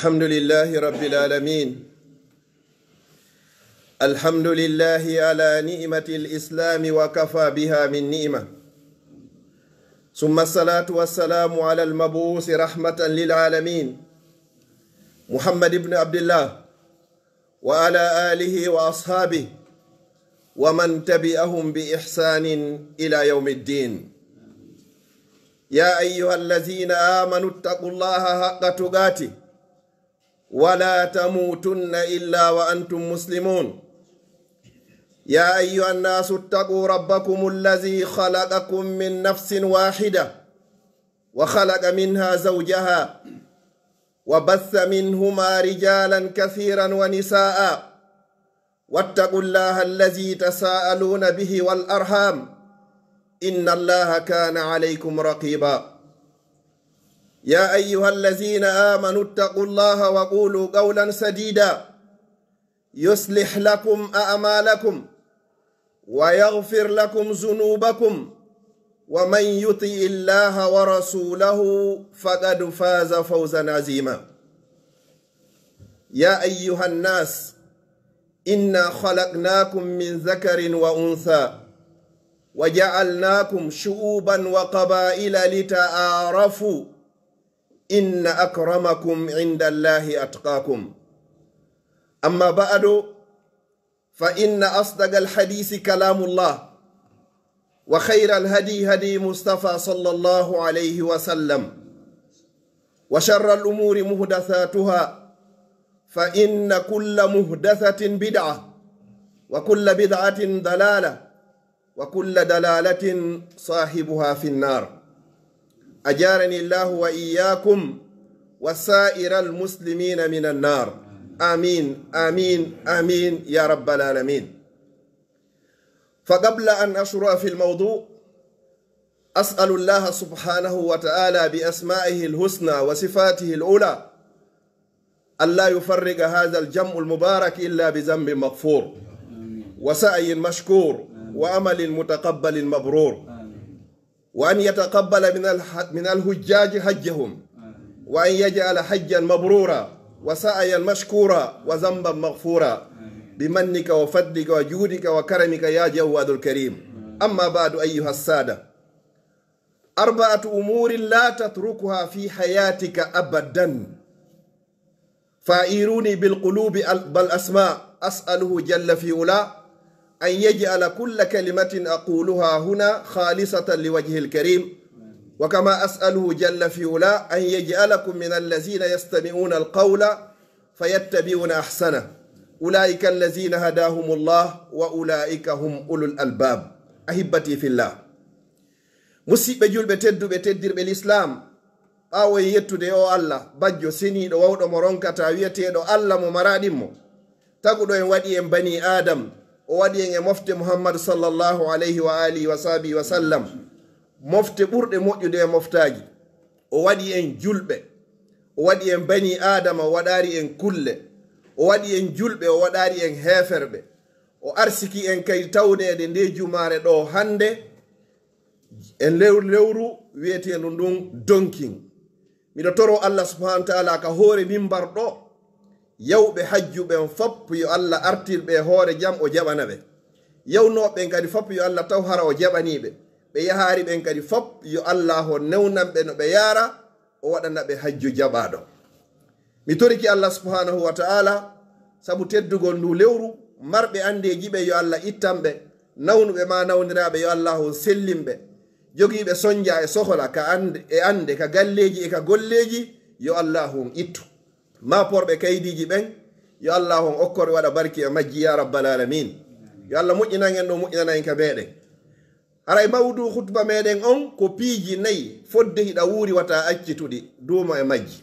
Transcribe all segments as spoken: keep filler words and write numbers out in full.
الحمد لله رب العالمين. الحمد لله على نعمة الإسلام وكفى بها من نعمة. ثم الصلاة والسلام على المبعوث رحمة للعالمين محمد بن عبد الله وعلى آله وأصحابه ومن تبعهم بإحسان إلى يوم الدين. يا أيها الذين آمنوا اتقوا الله حق تقاته ولا تموتن إلا وأنتم مسلمون. يا أيها الناس اتقوا ربكم الذي خلقكم من نفس واحدة وخلق منها زوجها وبث منهما رجالا كثيرا ونساء واتقوا الله الذي تساءلون به والأرحام إن الله كان عليكم رقيبا. يا أيها الذين آمنوا اتقوا الله وقولوا قولا سديدا يصلح لكم أعمالكم ويغفر لكم ذنوبكم ومن يطع الله ورسوله فقد فاز فوزا عظيما. يا أيها الناس إنا خلقناكم من ذكر وأنثى وجعلناكم شعوبا وقبائل لتعارفوا إن أكرمكم عند الله أتقاكم. أما بعد، فإن أصدق الحديث كلام الله، وخير الهدي هدي مصطفى صلى الله عليه وسلم، وشر الأمور محدثاتها، فإن كل محدثة بدعة، وكل بدعة ضلالة، وكل ضلالة صاحبها في النار. أجارني الله وإياكم وسائر المسلمين من النار. آمين، آمين، آمين يا رب العالمين. فقبل أن أشرع في الموضوع، أسأل الله سبحانه وتعالى بأسمائه الحسنى وصفاته العلى ألا يفرق هذا الجمع المبارك إلا بذنب مغفور، وسعي مشكور، وعمل متقبل مبرور، وأن يتقبل من الح-، من الحجاج حجهم، وأن يجعل حجا مبرورا، وسعيا مشكورا، وذنبا مغفورا، بمنك وفضلك وجودك وكرمك يا جواد الكريم. أما بعد، أيها السادة، أربعة أمور لا تتركها في حياتك أبدا. فأعيروني بالقلوب بل أسماء. أسأله جل في علاه أن يجعل كل كلمة أقولها هنا خالصة لوجهه الكريم، وكما أسأله جل في علاه أن يجعلكم من الذين يستمعون القول فيتبعون أحسنه. أولئك الذين هداهم الله وأولئك هم أولو الألباب. أحبتي في الله، Musiɗɓe julɓe tedduɓe, teddirɓe lislaam, ɓaawo en yettude o Allah, bajjo seniiɗo, wawɗo mo ronkataa, wi'eteeɗo Allah mo maraɗimmo, taguɗo en, waɗi en banii Aadam, o waɗi en e mofte Muhammadu sallallahu alayhi wa alihi wa sahbihi wa sallam, mofte ɓurɗe moƴƴude e moftaaji. O waɗi en julɓe, o waɗi en banii Aadama, o waɗaari en kulle. O waɗi en julɓe, o waɗaari en heeferɓe. O arsiki en kay tawneede nde jumaare ɗo hannde, e lew-, lewru wi'eteendu ndun Donkin. Miɗo toro Allah subhanahu wa ta'ala ka hoore mimbar ɗo, yawɓe hajju ɓen fop yo Allah artir ɓe e hoore jam, o jaɓana ɓe. Yawnooɓe ɓen kadi fop yo Allah taw hara o jaɓanii ɓe. Ɓe yahaari ɓen kadi fop yo Allah on newnan ɓe no ɓe yaara, o waɗana ɓe hajju jaɓaaɗo. Mi torike Allah subhanahu wa ta'ala sabu teddugol ndu lewru, marɓe andeeji ɓe yo Allah ittan ɓe, nawnuɓe ma nawniraaɓe yo Allah on sellin ɓe, jogiiɓe sonja e sohola ka ande, e ande ka galleeji e ka golleeji yo Allah on ittu. Ma porɓe kaydiiji ɓen yo Allah on okkor waɗa barki e majji ya rabbal alamin. Yo Allah moƴƴinan en ɗo, moƴƴinana en ka meɗen. Haray mawdu khutba meɗen on ko piiji nayi fodde hiɗa wuuri wata accituɗi, duuma e majji.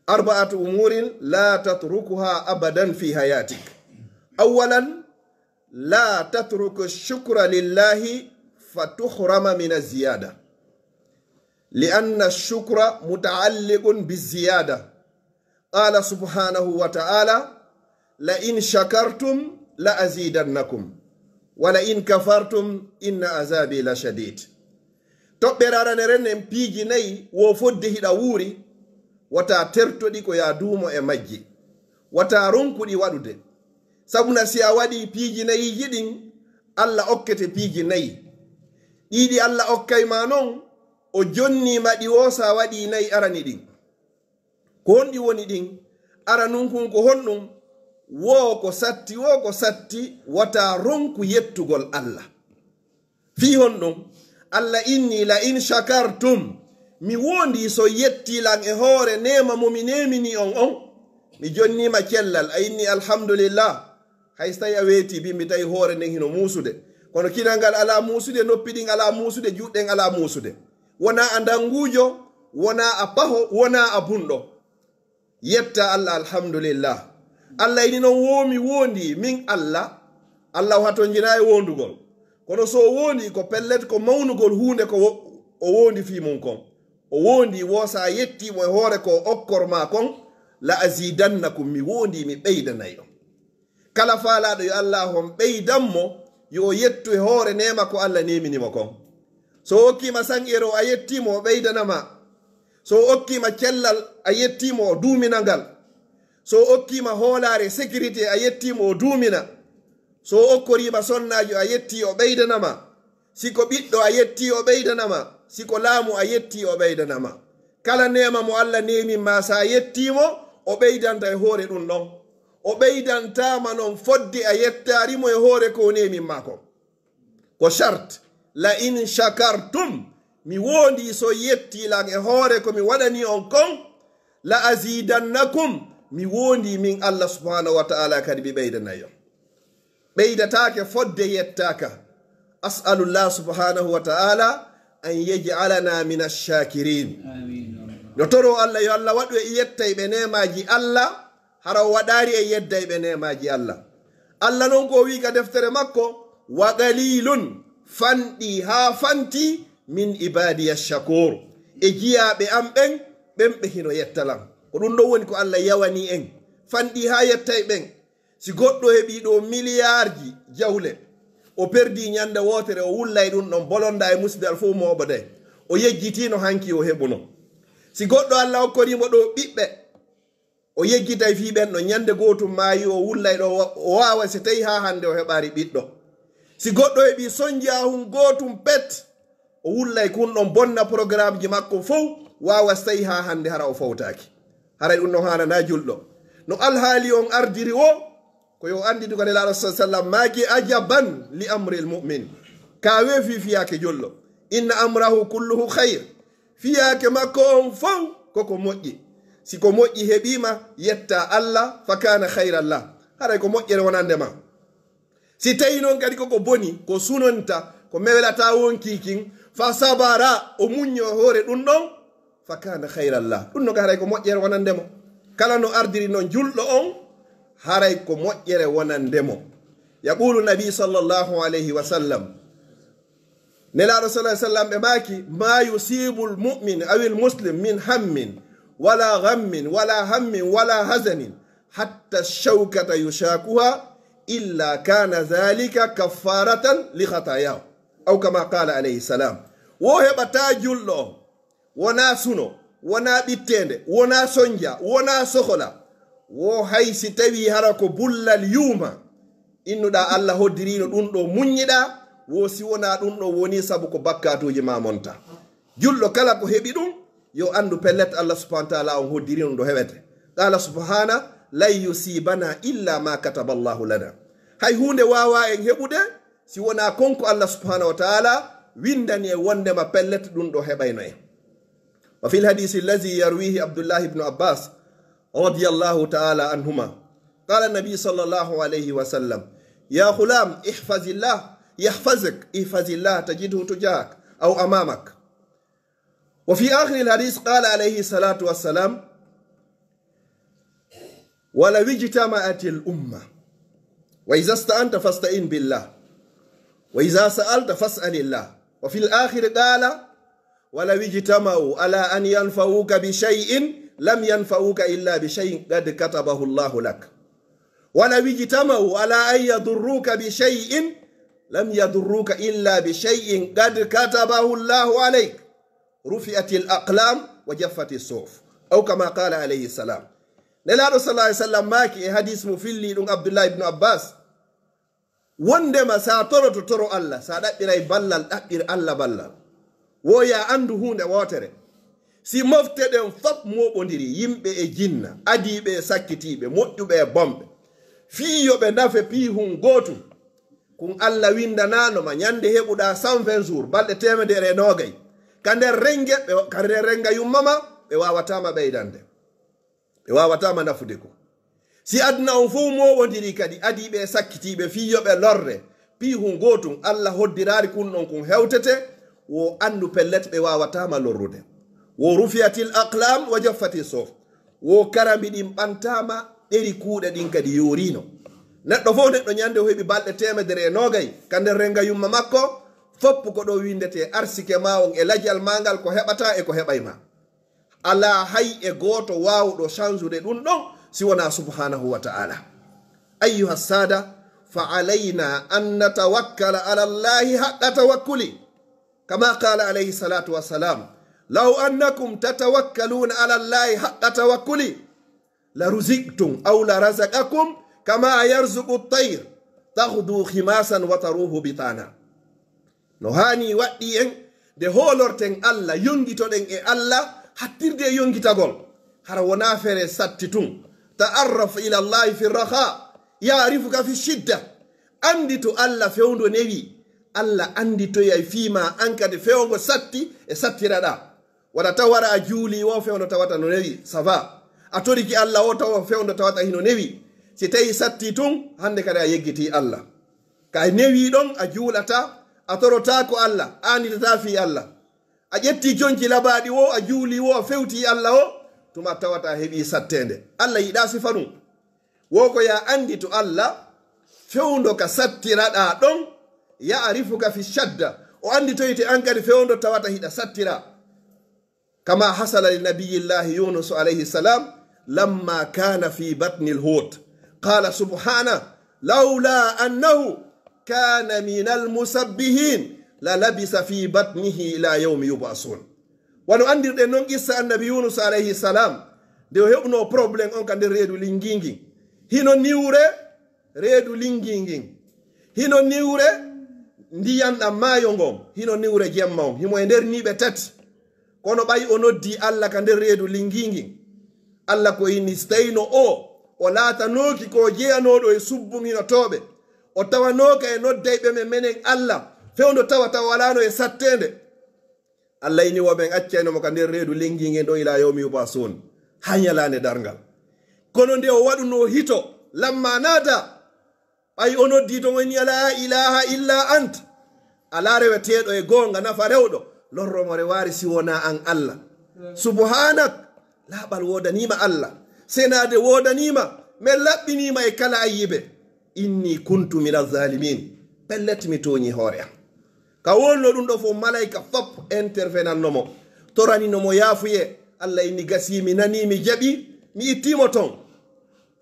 أربعة أمور لا تتركها أبدا في حياتك. أولا، لا تترك الشكر لله فتحرم من الزيادة، لأن الشكر متعلق بالزيادة. قال سبحانه وتعالى: لئن شكرتم لأزيدنكم ولئن كفرتم إن عذابي لشديد. Toɓɓere aranere nden piiji nayi wo fodde hiɗa wuuri, Wata tertoɗi ko ya duumo e majji. Wata ronkuɗi waɗude. Sabuna si a waɗi piiji nayiiji ɗin, Alla okkete piiji nayi. Ɗiɗi Alla okkay ma non, o jonni ma ɗi wo sa waɗi nayi arani ɗin. Ko honɗi woni ɗin? Ara nun kun ko honɗum? Wo ko satti, wo ko satti, wata ronku yettugol Alla. Fii honɗum? Alla inni, "La in shakartum," mi wondi so yetti lan e hoore neema mo mi neemini on on. Mi jonnima cellal, a inni, "Alhamdulillah." Hay so tawi a weeti, bimbi tawi hoore nden hino muusude. Kono kinal ngal alaa muusude, noppi ɗin alaa muusude, juuɗe ɗen alaa muusude. Wonaa a ndanguujo, wonaa a paho, wonaa a bunɗo. Yetta Alla, alhamdulillah. Alla ini non wo mi wondi, min Alla. Alla o hatonjinaa e wondugol. Kono so o wondi ko pellet ko mawnugol huunde ko wo-, o wondi fii mun kon. O wondi wo sa yetti mo e hoore ko o okkor ma kon, "La azidannakum," mi wondi mi ɓeydanay on. Kala faalaaɗo yo Alla on ɓeydan mo, yo o yettu e hoore neema ko Alla neemini mo kon. So o okkiima san ero, a yetti mo, o ɓeydana ma. So o okkiima cellal, a yetti mo, o duumina ngal. So o okkiima hoolaare, sécurité, a yetti mo, o duumina. So o okkoriima sonnaajo, a yetti, o ɓeydana ma. Si ko ɓiɗɗo a yetti, o ɓeydana ma. Si ko laamu a yetti, o ɓeydana ma. Kala neema mo Alla neemin ma, sa yetti mo, o ɓeydanta e hoore ɗum ɗon. O ɓeydantaa ma non fodde a yettaari mo e hoore ko o neemin ma kon. Ko shart, "La in shakartum," mi wondi so yetti lan e hoore ko mi waɗani on kon, "la azidannakum," mi wondi min Alla subhanahu wa ta'ala kadi mi ɓeydanay on. Ɓeydataake fodde yettaaka. As'alullah subhanahu wa ta'ala an yaj'alana min ash-shakirin. Amin. No toro Alla yo Alla waɗu e yettay ɓe neemaaji Alla, hara o waɗaari e yedday ɓe neemaaji Alla. Alla non ko o wi'i ka deftere makko, "Wa qalilun," fanɗi haa fanti, "min ibadiya shakur," e jiyaaɓe am ɓen, ɓen ɓe hino yetta lan. Ko ɗum ɗon woni ko Alla yawani en. Fanɗi haa yettay ɓen. Si goɗɗo heɓi ɗo miliyaarji jawle, o perdi ñande wootere, o wullay ɗum ɗon, bolonda e musidal fof mooɓoday. O yejjitino hanki o heɓuno. Si goɗɗo Alla okkorimo ɗo ɓiɓɓe, o yejjitay fii ɓen ɗon, ñande gootum maayi, o wullay ɗo, o waawa si tawi haa hande o heɓaari ɓiɗɗo. Si goɗɗo heɓi sonjahun gootum pet, o wullay kun ɗon bonna programmeji makko fow, waawa so tawi haa hande hara o fawtaaki. Haray ɗum ɗon haananaa julɗo. No alhaali on ardiri wo, ko yo andidu ka Nelaaɗo sallallahu alaihi wasallam maaki, "Ajaban li amril mu'min." Ka weefi fiyaake julɗo. "Inna amrahu kulluhu khayr." Fiyaake makko on fow koko moƴƴi. Si ko moƴƴi heɓiima, yetta Alla, fa kana khayran lah. Haray ko moƴƴere wonande ma. Si tawi non kadi koko boni, ko sunonta, ko mewelataa wonkii kin, fa sabara, o muñño e hoore ɗum ɗon, fa kana khayran lah. Ɗum no ka haray ko moƴƴere wonande mo. Kala no ardiri non julɗo on, haray ko moƴƴere wonande mo. Yaqulu Nabi sallallahu alayhi wa sallam, Nelaaɗo sallallahu alayhi wa sallam ɓe maaki, "Ma yusibul mu'min awil muslim min hammin, wala ghammin, wala hammin, wala hazanin, hatta shawkata yushakuha, illa kana dhalika kaffaratan li khatayahu." Aw kama qala alayhi salam. Wo heɓata julɗo on, wonaa suno, wonaa ɓitteende, wonaa sonja, wonaa sohola. Wo hay si tawi hara ko bullal yuuma, innuɗaa Alla hoddirino ɗum ɗo muññiɗaa, wo si wonaa ɗum ɗo woni sabu ko bakkaatuuji ma monta. Julɗo kala ko heɓi ɗum, yo anndu pellet Alla subhanahu wa ta'ala on hoddirino ɗum ɗo heɓete. Qala subhana, "Lan yusibana illa ma kataba Allahu lana." Hay huunde waawaa en heɓude, si wonaa kon ko Alla subhanahu wa ta'ala windani en wondema pellet ɗum ɗo heɓayno en. Wa fil hadisi allazi yarwihi Abdullah ibn Abbas radiyallahu ta'ala anhuma. Qala Nabi sallallahu alayhi wa sallam, "Ya ghulam, ihfazillah, yahfazuk, ihfazillah tajidhu tujahak, aw amamak." Wa fi akhiril hadis qala alayhi salatu wassalam, "Walaw ijtama'atil umma, wa iza sta'anta fasta'in billah, wa iza sa'alta fas'alillah." Wa fil akhir qala, "Walaw ijtama'u ala an yanfa'uka bi shay'in, lam yanfa'uka illa bi shay'in qad katabahu Allahu lak. Walaw ijtama'u ala an yadurruka bi shay'in, lam yadurruka illa bi shay'in qad katabahu Allahu alayk. Rufi'atil aqlam wa jaffatis suhuf." Aw kama qala alayhi salam. Nelaaɗo sallallahu alaihi wasallam maaki e hadis mo filli ɗum Abdullah ibn Abbas, wondema sa toroto, toro Allah, sa ɗaɓɓiray ballal, ɗaɓɓir Allah ballal. Wo ya andu hunde wootere. Si mofte ɗen fop mooɓondiri, yimɓe e jinna, adiiɓe e sakkitiiɓe, moƴƴuɓe e bonɓe, fii yo ɓe nafe piihun gootun, kun Allah windanano ma ñande heɓuɗa cent vingt jours, balɗe teemedere e noogay, ka nder renge, ɓe, ka nder renga yumma ma, ɓe wawata ma ɓeydande. Ɓe wawata ma nafude ko. Si aduna on fow mooɓondiri kadi, adiiɓe e sakkitiiɓe, fii yo ɓe lorre piihun gootun, Allah hoddiraali kun ɗon kun hewtete, wo andu pellet ɓe wawata ma lorrude. Wo rufiyatil aqlam wa jaffati sof. Wo karambi ɗin ɓantama, ɗeri kuuɗe ɗin kadi yoorino. Neɗɗo fow neɗɗo ñande o heɓi balɗe teemedere e noogay, ka nder renga yumma makko, foppu ko ɗo windete arsike ma on e lajal ma ngal, ko heɓata e ko heɓay ma. Alaa hay e gooto waawɗo change-ude ɗum ɗon si wonaa subhanahu wa ta'ala. Ayyuha saada, fa alayna an natawakkala ala Allahi haqqa tawakkuli. Kama qala alayhi salatu wassalam, law annakum tatawakkaluna ala Allahi haqqa tawakkuli, la ruziqtum aw la razaqakum kama yarzuqu at-tayr taghdu khimasan wa taruhu bitana. No haani waɗɗii en nde hoolorten Allah, yonngitoɗen e Allah, hattirde e yonngitagol. Hara wonaa fere satti tun. Ta'arraf ila Allahi fi raha, ya'rifuka fi shidda. Anndito Allah fewndo newi. Allah annditoyay fii ma an kadi fewngo satti e sattiraɗaa. Wata taw hara a juulii wo fewndo tawata no newi, ça va. A toriki Allah wo taw fewndo tawata hino newi. Si tawi satti tun, hannde kadi a yeggitii Allah. Ka newi ɗon, a juulata, a torotaako Allah, a annditata fii Allah. A ƴetti jonki labaaɗi wo, a juuli wo, a fewti Allah o, tuma tawata a heɓi satteende. Allah yiɗa sifa ɗum. Wo ko ya anndito Allah, fewndo ka sattiraɗaa ɗon, ya'rifuka fi shadda. O annditoyte an kadi fewndo tawata hiɗa sattira. Kama hasala li nabiyillahi Yunus alayhi salam, lamma kana fi batni al-hut. Qala subhana, lawla annahu kana min al-musabbihin, la labisa fi batnihi ila yawmi yub'asun. Wano anndirɗen non qissa annabi Yunus alayhi salam, nde o heɓuno problème on ka nder reedu lingi ngin. Hino niwre reedu lingi ngin. Hino niwre ndiyan ɗan maayo ngon. Hino niwre jemma on. Himo e nder niiɓe tati. Kono ɓay o noddi Allah ka nder reedu lingi ngin. Allah ko inni si tawino o, o laatanooki ko jeyanooɗo e subbunginotooɓe. O tawanooka e noddayɓe men menen Allah. Fewndo tawata o walaano e satteende. Allah inni wo ɓen accayno mo ka nder reedu lengi ngen ɗon ila yawmi yub'asun. Ha ñalaande darngal. Kono nde o waɗuno hito, lamma nada, ɓay o noddi ton o inni, la ilaha illa ant. Alaa reweteeɗo e goonga nafa rewɗo, lorro mo rewaari si wonaa an Allah. Subhanak, laaɓal woodaniima Allah. Senaade woodaniima, men laɓɓiniima e kala ayyibe. Inni kuntu min az-zalimin. Pellet mi tooñi hoore am. Ka wonno ɗum ɗo fof, malayka fop intervenanno mo, toranino mo yaafuye. Allah inni, gasii, mi nanii, mi jaɓi, mi ittii mo ton.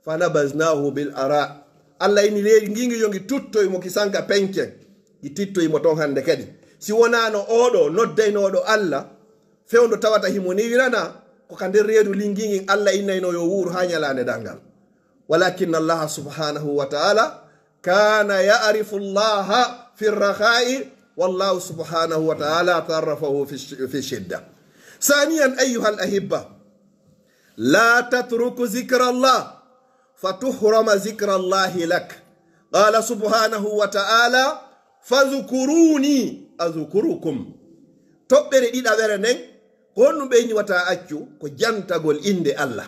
Fa nabaznahu bil ara. Allah inni, leydi ngi ngi yo ngi tuttoy mo ki sanka penke. Ngi tittoy mo ton hannde kadi. Si wonaano oɗo noddaynooɗo Allah, fewndo tawata himo newirana, ko ka nder reedu lingi ngin Allah innayno yo wuur haa ñalaande darngal. Walakin Allah subhanahu wa ta'ala kana ya'rifu Allah fi rakhai, wallahu subhanahu wa ta'ala ta'arrafahu fi, fi shidda. Saniyan, ayyuhal ahibba, la tatruku zikra Allah fatuhrama zikra Allah lak. Qala subhanahu wa ta'ala, fazkuruni azkurukum. Toɓɓere ɗiɗaɓere nden, ko honɗum ɓeyni wata accu? Ko jantagol innde Allah.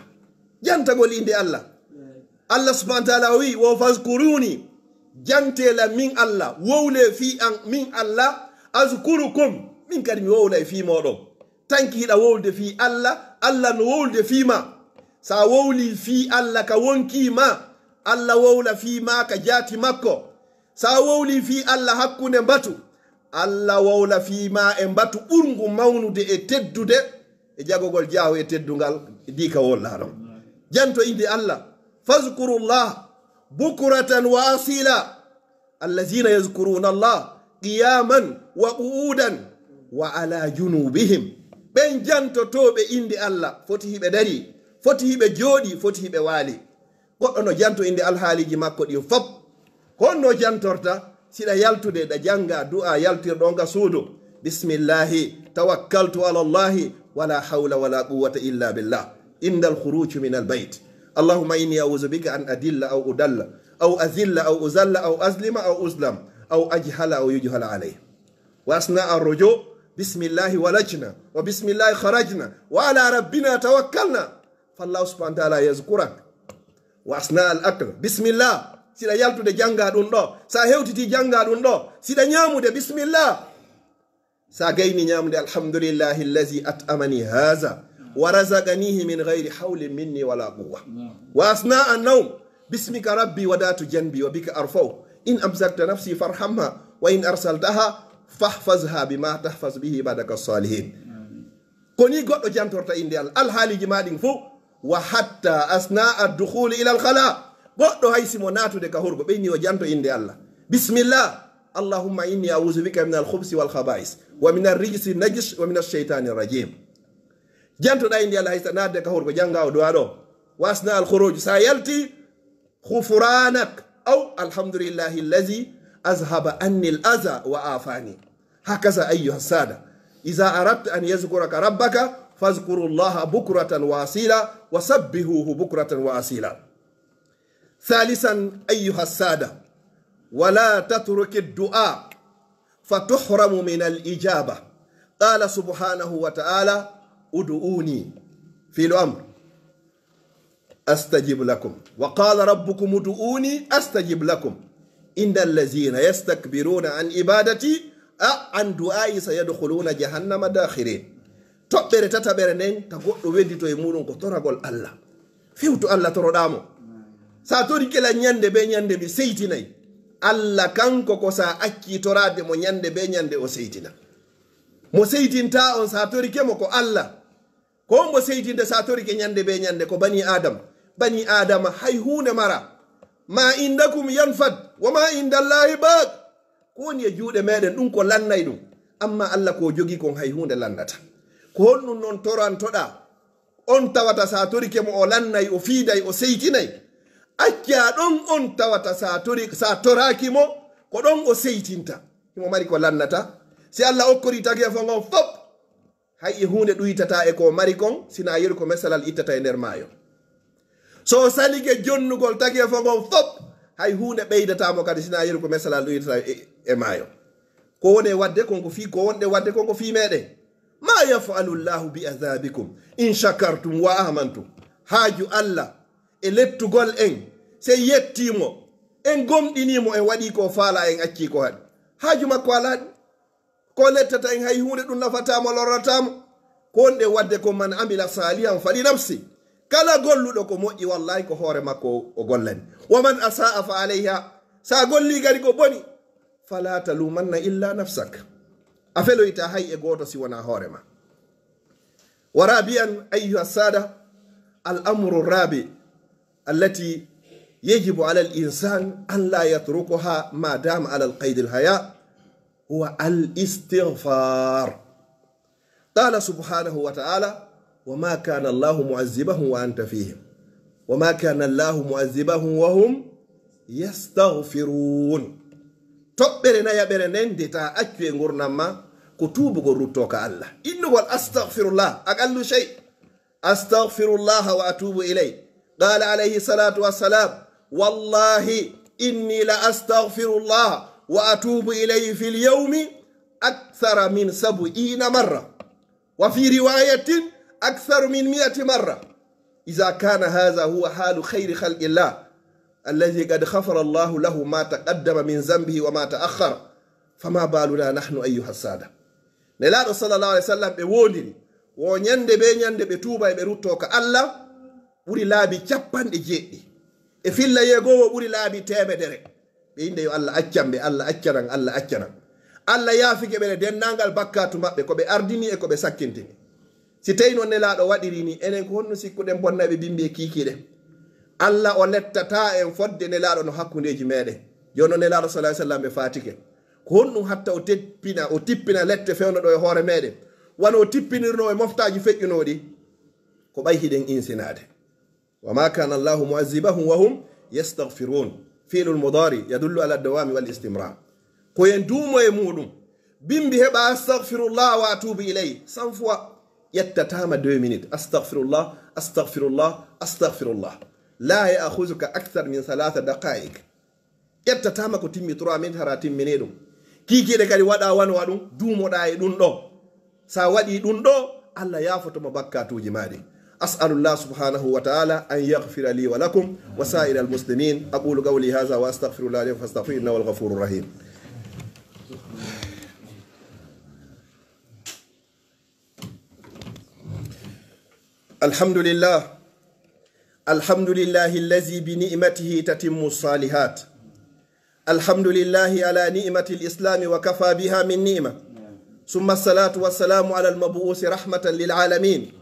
Jantagol innde Allah. Allah subhanahu wa ta'ala o wi'i, wo fazkuruni, jante lan min Allah, wowle fii an min Allah, azkurukum, min kadi mi wowlay fii mooɗon. Tanki hiɗa wowlude fii Allah, Allah no wowlude fii ma. Sa wowli fii Allah ka wonkii ma, Allah wowla fii ma ka jaati makko. Sa wowli fii Allah hakkunde mbatu, Allah wowla fii ma e mbatu ɓurngu mawnude e teddude e jagogol jaahu e teddungal e diikawol laaɗon. Janto innde Allah, fazkurullah bukratan wa asila. Allazina yazkuruna Allah qiyaman wa qu'udan wa ala junubihim. Ɓen jantotooɓe innde Allah, foti hiɓe darii, foti hiɓe jooɗii, foti hiɓe waali. Goɗɗo no janto innde alhaaliiji makko ɗin fop. Ko honno jantorta? Siɗa yaltude, ɗa jannga du'a yaltirɗo on ka suudu. Bismillahi, tawakkaltu ala Allahi, wala hawla wala quwwata illa billah. Indal khuruj min al bayt. Allahumma inni a'udhu bika an adilla aw udalla, aw azilla aw uzalla, aw azlima aw uzlam, aw ajhala aw yujhala alayya. Wa asna ar-ruju', bismillahi walajna, wa bismillahi kharajna, wa ala rabbina tawakkalna. Fallahu subhanahu wa ta'ala yazkurak. Wa asna al-akl, bismillah. Siɗa yaltude jannga ɗun ɗoo. Sa hewtiti jannga ɗun ɗoo. Siɗa ñaamude, bismillah. Sa gayni ñaamude, alhamdulillahi allazi at'amani haza wa razaqanihi min ghayri hawlin minni wala quwwa. Wa asna an-nawm, bismika rabbi wada'tu janbi wa bika arfa'u. In amsakta nafsi farhamha wa in arsaltaha fahfazha bima tahfaz bihi ibadaka salihin. Ko ni goɗɗo jantorta innde Allah, alhaaliiji ma ɗin fow. Wa hatta asna ad-dukhuli ila al-khala. Goɗɗo hay si mo naatude ka horgo, ɓeyni o janto innde Allah. Bismillah. Allahumma inni a'udhu bika min al-khubsi wal khaba'is. Wa min ar-rijsi najis wa min ash-shaytani rajim. Jantoɗa innde Allah hay sa naatde ka horgo, jannga o du'a ɗoo. Wa asna al-khuruj, sa yalti, غفرانك أو الحمد لله الذي أذهب عني الأذى وعافاني. هكذا أيها السادة، إذا أردت أن يذكرك ربك فاذكروا الله بكرة وأصيلا وسبحوه بكرة وأصيلا. ثالثا أيها السادة، ولا تترك الدعاء فتحرم من الإجابة. قال سبحانه وتعالى: ادعوني، فعل أمر، أستجب لكم. وقال ربكم ادعوني أستجب لكم. إن الذين يستكبرون عن عبادتي، a, عن دعائي سيدخلون جهنم داخرين. Toɓɓere tataɓere nden, ta goɗɗo weddito e muɗum ko toragol Allah. Fewtu Allah, toroɗaa mo. Sa torike lan ñande be ñande, mi seytinay. Allah kanko ko sa acci toraade mo ñande be ñande o seytina. Mo seytinta on sa torike mo ko Allah. Ko on mo seytinde sa torike ñande be ñande ko bani Adam. Bani Adama hay huunde mara. ما عندكم ينفد وما عند الله باق. Ko woni e juuɗe meɗen ɗum ko lannay ɗum. Amma Allah ko o jogi kon hay huunde lannata. Ko honɗum non torantoɗaa? On tawata sa torike mo o lannay, o fiiday, o seytinay. Acca ɗon on tawata sa tori-, sa toraaki mo, ko ɗon o seytinta. Himo mari ko lannata. Si Allah okkori tageefo ngon fop, hay e huunde ɗuytataa e ko o mari kon, sina yeru ko mesalal ittata e nder maayo. So o salike jonnugol tageefo ngon fop, hay huunde ɓeydataa mo kadi, sina yeru ko mesalal ɗuytataa e, e maayo. Ko woni e waɗde kon ko fii, ko wonɗe waɗde kon ko fii meɗen. ما يفعل الله بعذابكم إن شكرتم وآمنتم. Haaju Allah e lettugol en, si en yettii mo, en gomɗinii mo, en waɗii ko o faalaa, en accii ko haɗi. Haaju makko alaa ɗum. Ko lettata en hay huunde ɗum nafataa mo, lorrataa mo. Ko wonɗe waɗde ko من عمل صالحا فلنفسه. Kala golluɗo ko moƴƴi, wallahi ko hoore makko o gollani. ومن أساء فعليها. Sa gollii kadi ko boni, فلا تلومن إلا نفسك. A feloyta hay e gooto si wonaa hoore ma. ورابعا أيها السادة، الأمر الرابع التي يجب على الإنسان أن لا يتركها ما دام على القيد الحياة هو الاستغفار. قال سبحانه وتعالى: وما كان الله معذبهم وأنت فيهم وما كان الله معذبهم وهم يستغفرون. Toɓɓere nayaɓere nden nde ta accu e ngurndan ma ko tuubugol ruttoo ka Allah. Innugol astaghfirullah, أقل شيء. أستغفر الله وأتوب إليه. قال عليه الصلاة والسلام: والله إني لأستغفر الله وأتوب إليه في اليوم أكثر من سبعين مرة. وفي رواية أكثر من مائة مرة. إذا كان هذا هو حال خير خلق الله الذي قد غفر الله له ما تقدم من ذنبه وما تأخر، فما بالنا نحن أيها السادة؟ Nelaaɗo sallallahu alaihi wasallam ɓe wondiri, wo ñande be ñande ɓe tuuba e ɓe ruttoo ka Allah ɓuri laabi capanɗe jeeɗiɗi. E filla yeegoowo ɓuri laabi teemedere. Ɓe innde yo Allah accan ɓe, Allah accanan, Allah accanan. Allah yaafike ɓe nde denndaangal bakkaatu maɓɓe, ko ɓe ardini e ko ɓe sakkintini. Si tawi noon Nelaaɗo waɗiri ni, enen ko honno sikkuɗen bonnayɓe bimbi e kiikiiɗe? Allah o lettataa en fodde Nelaaɗo no hakkundeeji meɗen. Jooni noon Nelaaɗo sallallahu alaihi wasallam ɓe faatike. Ko honɗum hatta o teppina, o tippina lette fewndo ɗo e hoore meɗen? wano tippinirno e moftaaji feƴƴunooɗi, ko ɓay hiɗen insinaade. وما كان الله معذبهم وهم يستغفرون. فعل المضارع يدل على الدوام والاستمرار. Ko en duumo e muuɗum. Bimbi heɓa أستغفر الله وأتوب إليه. Cent fois. Ƴettataama deux minutes. أستغفر الله، أستغفر الله، أستغفر الله. لا يأخذك أكثر من ثلاث دقائق. Ƴettataama ko timmi trois minutes hara timmini ɗum. Kiikiiɗe kadi waɗa wano waɗum, duumoɗa e ɗum ɗo. Sa waɗi ɗum ɗo, Allah yaafoto ma bakkatuuji ma ɗi. أسأل الله سبحانه وتعالى أن يغفر لي ولكم وسائر المسلمين. أقول قولي هذا وأستغفر الله لي فاستغفروه إنه هو الغفور الرحيم. الحمد لله. الحمد لله الذي بنعمته تتم الصالحات. الحمد لله على نعمة الإسلام وكفى بها من نعمة. ثم الصلاة والسلام على المبعوث رحمة للعالمين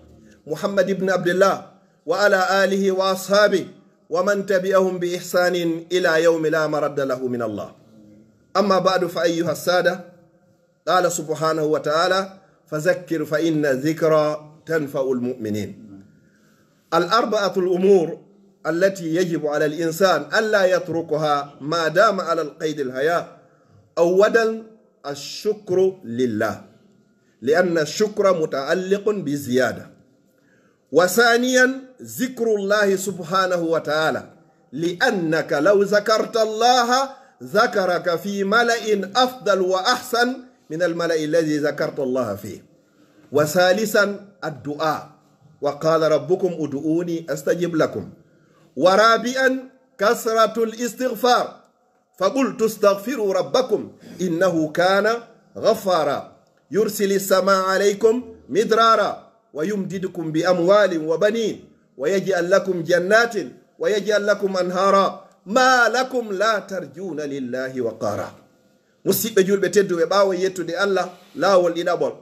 محمد بن عبد الله وعلى آله وأصحابه ومن تبعهم بإحسان إلى يوم لا مرد له من الله. أما بعد فأيها السادة، قال سبحانه وتعالى: فذكر فإن الذكرى تنفع المؤمنين. الأربعة الأمور التي يجب على الإنسان ألا يتركها ما دام على القيد الحياة. أولا، الشكر لله، لأن الشكر متعلق بالزيادة. وثانيا، ذكر الله سبحانه وتعالى، لأنك لو ذكرت الله ذكرك في ملأ أفضل وأحسن من الملأ الذي ذكرت الله فيه. وثالثا، الدعاء، وقال ربكم ادعوني أستجب لكم. ورابعا، كثرة الاستغفار، فقلت استغفروا ربكم إنه كان غفارا يرسل السماء عليكم مدرارا ويمددكم بأموال وبنين ويجعل لكم جنات ويجعل لكم أنهارا ما لكم لا ترجون لله وقارا. Musidɓe julɓe tedduɓe, ɓaawo yettude Allah, laawol ɗiɗaɓol.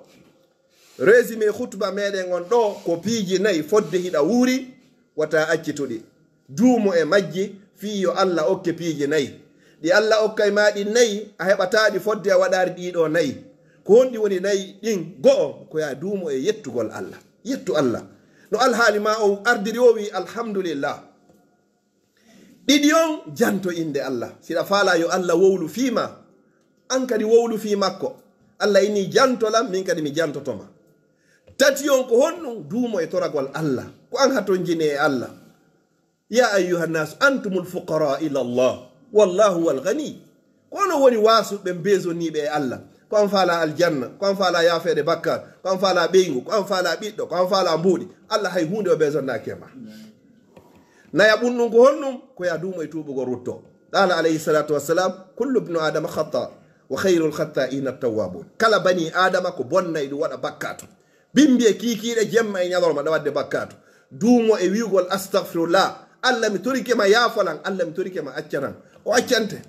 Résumé khutba meɗen on ɗo ko piiji nayi fodde hiɗa wuuri, wata accituɗi. Duumo e majji fii yo Allah okke piiji nayi. Ɗi Allah okkay ma ɗi nayi, a heɓataa ɗi fodde a waɗaari ɗiɗo nayi. Ko honɗi woni nayi ɗin? Go'o, ko ya duumo e yettugol Allah. Yettu Allah. No alhaali ma o ardiri o wi, "Alhamdulillah." Ɗiɗi on, janto innde Allah. Siɗa faala yo Allah wowlu fii ma, an kadi wowlu fii makko. Allah inni, "Janto lan, min kadi mi jantoto ma." Tati on ko honɗum? Duumo e toragol Allah. Ko an hatonjini e Allah. "Ya ayyuhan nasu antumul fuqara ila Allah, wallahu wal ghani." Ko onon woni waasuɓe, beesoniiɓe e Allah. Ko an faala aljanna, ko an faala yaafeede bakkaat, ko an faala ɓeyngu, ko an faala ɓiɗɗo, ko an faala mbuuɗi. Allah hay huunde o beesonnaaki e ma. Naya ɓun ɗum ko honɗum? Ko ya duumo e tuubugol rutto. Qaala alayhi salatu wassalam: "Kullu ibnu Adama khata, wa khayrul khata'ina tawwabun." Kala bani Adama ko bonnay ɗum waɗa bakkaatu. Bimbi e kiikiiɗe, jemma e ñalorma, ɗa waɗde bakkaatu. Duumo e wi'ugol astaghfirullah. Allah, mi torike ma yaafolan. Allah, mi torike ma accanan. O accante.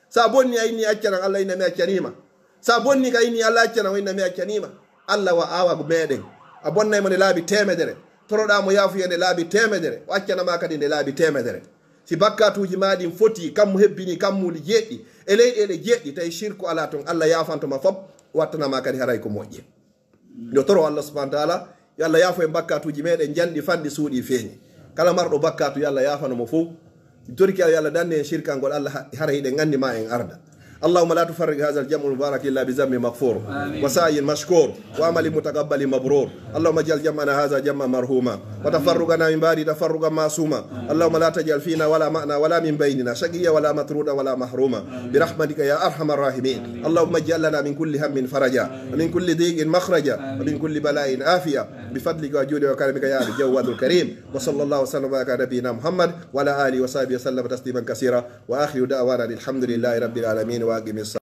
Sa bonni a inni accanan, Allah inna mi accaniima. Sa bonni ka inni Allah accanan, o inna mi accaniima. Allah wa awa meɗen. A bonnay mo nde laabi teemedere. Toroɗa mo yaafuya nde laabi teemedere. O accana ma kadi nde laabi teemedere. Si bakkaatuuji ma ɗin foti, kammu hebbini kammuuli jeeɗɗi, e leyɗeele jeeɗɗi, tawi shirku alaa ton, Allah yaafanto ma fop, o wattana ma kadi haray ko moƴƴi. Yo toro Allah subhanahu wa ta'ala, yo Allah yaafo en bakkaatuuji meɗen, janɗi, fanɗi, suuɗi, feeñi. Kala marɗo bakkaatu, yo Allah yaafano mo fow. Torki yo Allah danne en shirkangol Allah, ha-, hara hiɗen anndi ma en arda. اللهم لا تفرق هذا الجمع المبارك إلا بذنب مغفور، آمين، وسعي مشكور، وعمل متقبل مبرور. اللهم اجعل جمعنا هذا جمعا مرحوما، وتفرقنا من بعده تفرقا معصوما. اللهم لا تجعل فينا ولا معنا ولا من بيننا شقيا ولا مطرودا ولا محروما، برحمتك يا أرحم الراحمين. اللهم اجعل لنا من كل هم فرجا، ومن كل ضيق مخرجا، ومن كل بلاء عافية، بفضلك وجودك وكرمك يا جواد الكريم. وصلى الله وسلم وبارك على نبينا محمد وعلى آله وصحبه وسلم تسليما كثيرا. وآخر دعوانا أن الحمد لله رب العالمين. وأقم الصلاة.